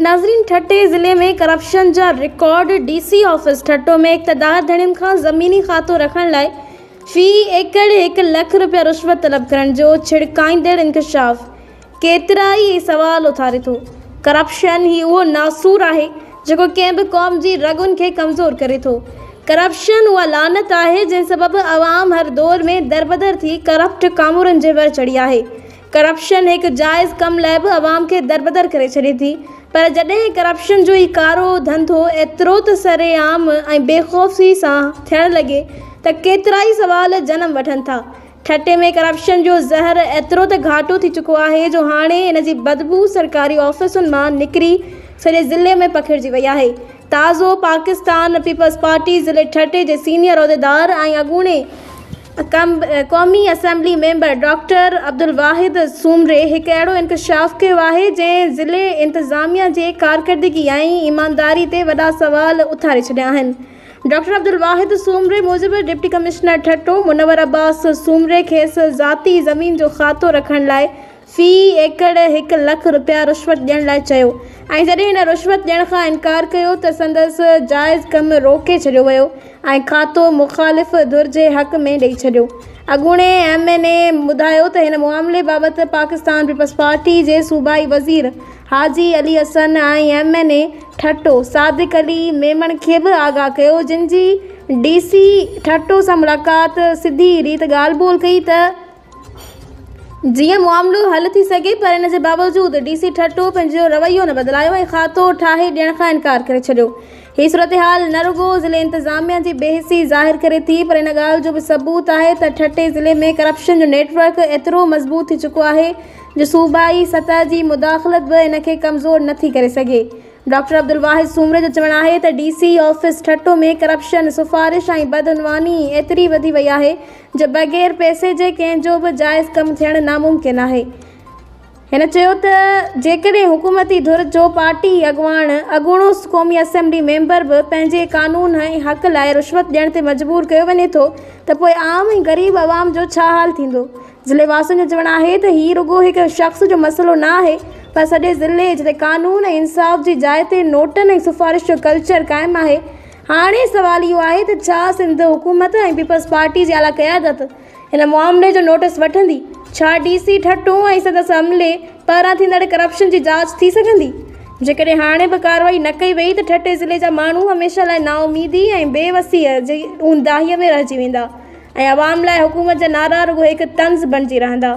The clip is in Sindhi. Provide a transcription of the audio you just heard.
ناظرين ٺٽي ضلعي ۾ ڪرپشن جا record, D C office Thatta ۾ اقتدار ڌڻين کان زميني کاتو رکڻ لاء في ايڪڙ هڪ لک رپيا رشوت طلب ڪرڻ جو ڇڙڪائيندڙ انڪشاف ڪيترائي ئي سوال اٿاري ٿو. ڪرپشن هي اهو ناسور آهي جيڪو ڪنهن به قوم جي رڳن کي ڪمزور ڪري ٿو. ڪرپشن اها لعنت آهي جنهن سبب عوام هر دور ۾ دربدر ٿي ڪرپٽ ڪامورن جي ور چڙهي آهي. ڪرپشن هڪ جائز ڪم لاء به عوام کي دربدر ڪري ڇڏي ٿي پر جڏهن ڪرپشن جو هي ڪارو ڌنڌو ايترو ته سرعام ۽ بي خوفي سان ٿيڻ لڳي ته ڪيترائي سوال جنم وٺن ٿا. ٺٽي ۾ ڪرپشن جو زهر ايترو ته گهاٽو ٿي چڪو آهي جو هاڻي ان جي بدبو سرڪاري آفيسن مان نڪري سڄي ضلعي ۾ پکڙجي وئي آهي. تازو پاڪستان پيپلز پارٽي ضلعي ٺٽي جي سينيئر عهديدار ۽ اڳوڻي قومي اسيمبلي ميمبر ڊاڪٽر عبدالواحد سومري هڪ اهڙو انڪشاف ڪيو آهي جنهن ضلعي انتظاميا جي ڪارڪردگي ۽ ايمانداري تي وڏا سوال اٿاري ڇڏيا آهن. ڊاڪٽر عبدالواحد سومري موجب ڊپٽي ڪمشنر ٺٽو منور عباس سومري کيس ذاتي زمين جو کاتو رکڻ لاء في ايڪڙ هڪ لک رپيا رشوت ڏيڻ لاء چيو ۽ جڏهن هن رشوت ڏيڻ کان انڪار ڪيو ته سندس جائز ڪم روڪي ڇڏيو ويو ۽ کاتو مخالف ڌر جي حق ۾ ڏئي ڇڏيو. اڳوڻي ايم اين اي ٻڌايو ته هن معاملي بابت پاڪستان پيپلز پارٽي جي صوبائي وزير Haji Ali Hassan ۽ M N A Thatta Sadiq Ali Memon کي به آگاهه ڪيو جن جي ڊي سي ٺٽو سان ملاقات سڌي ريت ڳالهه ٻولهه ڪئي ته جيئن معاملو حل ٿي سگهي پر ان جي باوجود ڊي سي ٺٽو پنهنجو رويو نه بدلايو ۽ کاتو ٺاهي ڏيڻ کان انڪار ڪري ڇڏيو. هي صورتحال نه رڳو ضلعي انتظاميا جي بي حسي ظاهر ڪري ٿي پر ان ڳالهه جو به ثبوت آهي ته ٺٽي ضلعي ۾ ڪرپشن جو نيٽ ورڪ ايترو مضبوط ٿي چڪو آهي جو صوبائي سطح جي مداخلت به ان کي ڪمزور نه ٿي ڪري سگهي. ڊاڪٽر عبدالواحد سومري جو چوڻ آهي ته D C office Thatta ۾ corruption, سفارش ۽ بدعنواني ايتري وڌي وئي آهي جو بغير پئسي جي ڪنهن جو به جائز ڪم ٿيڻ ناممڪن آهي. هن چيو ته جيڪڏهن حڪومتي ڌر جو پارٽي اڳواڻ اڳوڻو قومي اسيمبلي ميمبر به پنهنجي قانون ۽ حق لاء رشوت ڏيڻ تي مجبور ڪيو وڃي ٿو ته پوء عام ۽ غريب عوام جو ڇا حال ٿيندو؟ ضلعي واسين جو چوڻ آهي ته هي رڳو هڪ شخص جو مسئلو نه آهي پر سڄي ضلعي جتي قانون ۽ انصاف جي جاء تي نوٽن ۽ سفارش جو ڪلچر قائم آهي. هاڻي سوال اهو آهي ته ڇا سنڌ حڪومت ۽ پيپلز پارٽي جي اعليٰ قيادت هن معاملي جو نوٽيس وٺندي؟ ڇا ڊي سي ٺٽو ۽ سندس عملي پاران ٿيندڙ ڪرپشن جي جاچ ٿي سگهندي؟ جيڪڏهن هاڻي به ڪارروائي نه ڪئي وئي ته ٺٽي ضلعي جا ماڻهو هميشه لاء نااميدي ۽ بي وسيء جي اونداهيء ۾ رهجي ويندا. ۽ عوام لاء حڪومت جا نعرا رڳو هڪ طنز بڻجي رهندا.